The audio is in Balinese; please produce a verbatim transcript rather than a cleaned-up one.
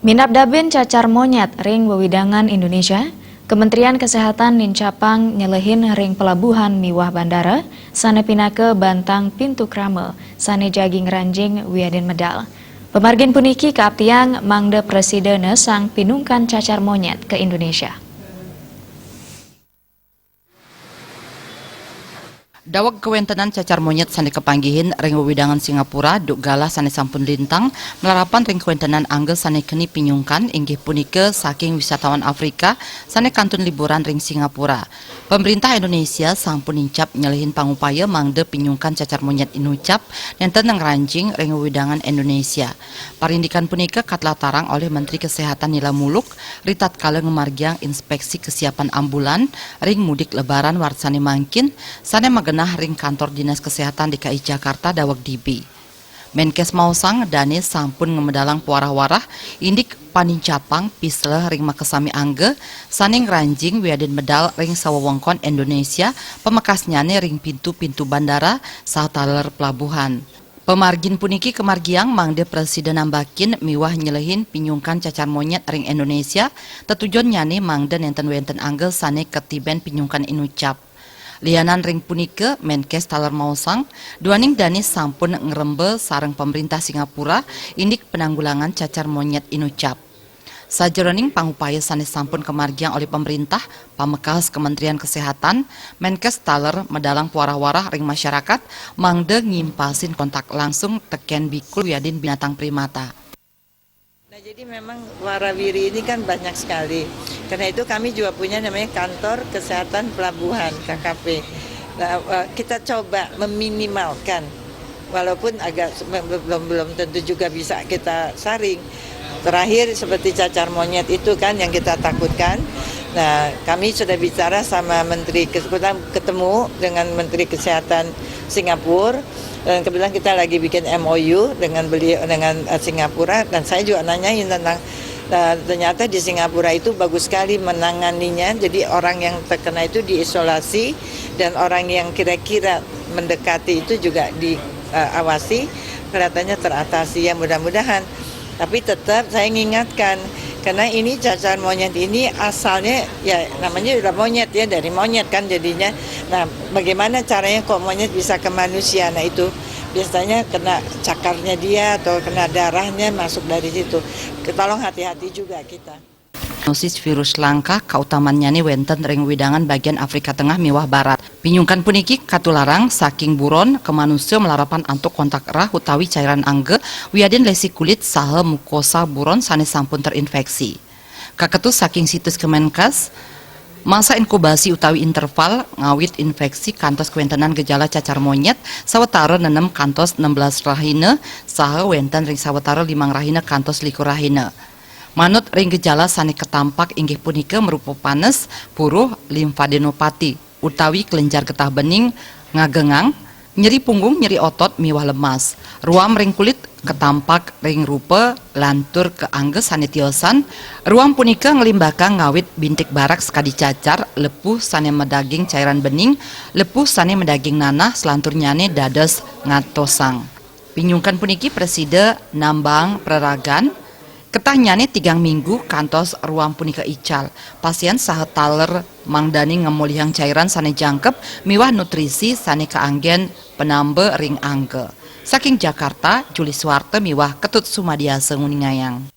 Minab dabin cacar monyet ring wewidangan Indonesia, Kementerian Kesehatan nincapang nyelehin ring pelabuhan miwah bandara, sane pinaka bantang pintu krama, sane jagi ngranjing wiadin medal. Pamargin puniki kaaptiang mangda prasida nesang pinungkan cacar monyet ka Indonesia. Daweg kawentenan cacar monyet sane kapanggihin ring wewidangan Singapura, duk galah sane sampun lintang, malarapan ring kawentenan angga sane keni pinyungkan, inggih punika saking wisatawan Afrika sane kantun liburan ring Singapura. Pamrintah Indonesia sampun nincap nyelehin pangupaya mangda pinyungkan cacar monyet inucap nenten ngranjing ring wewidangan Indonesia. Parindikan punika katlatarang olih Menteri Kesehatan Nila Muluk ritatkala ngamargiang inspeksi kesiapan ambulan ring mudik lebaran warsa sane mangkin, sane magenah ring Kantor Dinas Kesehatan D K I Jakarta daweg dibi. Menkes maosang dane sampun ngamedalang pawarah-warah indik panincapang pisleh ring makasami angga sane ngranjing wiadin medal ring sawewengkon Indonesia, pamekasnyane ring pintu-pintu bandara saha taler pelabuhan. Pamargin puniki kamargiang mangda prasida nambakin miwah nyelehin pinyungkan cacar monyet ring Indonesia, tetujonnyane mangda nenten wenten angga sane katiben pinyungkan inucap. Lianan ring punika, Menkes taler maosang, duaning dane sampun ngremba sareng pamrintah Singapura indik penanggulangan cacar monyet inucap. Sajeroning pangupaya sane sampun kamargiang olih pamrintah, pamekas Kementerian Kesehatan, Menkes taler medalang pawarah-warah ring masyarakat mangda ngimpasin kontak langsung teken bikul wiadin binatang primata. Nah, jadi memang warawiri ini kan banyak sekali. Karena itu kami juga punya namanya Kantor Kesehatan Pelabuhan, K K P. Nah, eh, kita coba meminimalkan, walaupun agak se-, be-, be-, belum, belum tentu juga bisa kita saring. Terakhir seperti cacar monyet itu kan yang kita takutkan. Nah, kami sudah bicara sama Menteri Kes-, kita ketemu dengan Menteri Kesehatan Singapura, dan kebetulan kita lagi bikin M O U dengan beliau, dengan, eh, Singapura, dan saya juga nanyain tentang, eh, ternyata di Singapura itu bagus sekali menanganinya. Jadi orang yang terkena itu diisolasi dan orang yang kira-kira mendekati itu juga diawasi, kelihatannya teratasi ya, mudah-mudahan. Tapi tetap saya mengingatkan, karena ini cacar monyet ini asalnya ya namanya udah monyet ya, dari monyet kan jadinya. Nah, bagaimana caranya kok monyet bisa ke manusia? Nah, itu biasanya kena cakarnya dia atau kena darahnya masuk dari situ. Tolong hati-hati juga kita. Zoonosis virus langka, kautamannyane wenten ring wewidangan bagian Afrika Tengah miwah Barat. Pinyungkan puniki katularang saking buron ka manusa malarapan antuk kontak erah utawi cairan angga wiadin lesi kulit saha mukosa buron sane sampun terinfeksi. Kaketus saking situs Kemenkes, masa inkubasi utawi interval ngawit infeksi kantos kawentenan gejala cacar monyet sawatara nenem kantos enam belas rahina saha wenten ring sawatara limang rahina kantos likur rahina. Manut ring gejala sane katampak inggih punika marupa panes, puruh, limfadenopati, utawi kelenjar getah bening, ngagengang, nyeri punggung, nyeri otot miwah lemas. Ruam ring kulit katampak ring rupa lantur ka angga sane tiosan. Ruam punika nglimbakang ngawit bintik barak sakadi cacar, lepuh sane madaging cairan bening, lepuh sane madaging nanah, salanturnyane dados ngatosang. Pinyungkan puniki prasida nambang praragan, ketahnyane tigang minggu kantos ruam punika ical. Pasien saha taler mangdane ngamolihang cairan sane jangkep miwah nutrisi sane kaanggen panamba ring angga. Saking Jakarta, Juli Suwarta miwah Ketut Sumadiasa nguningayang.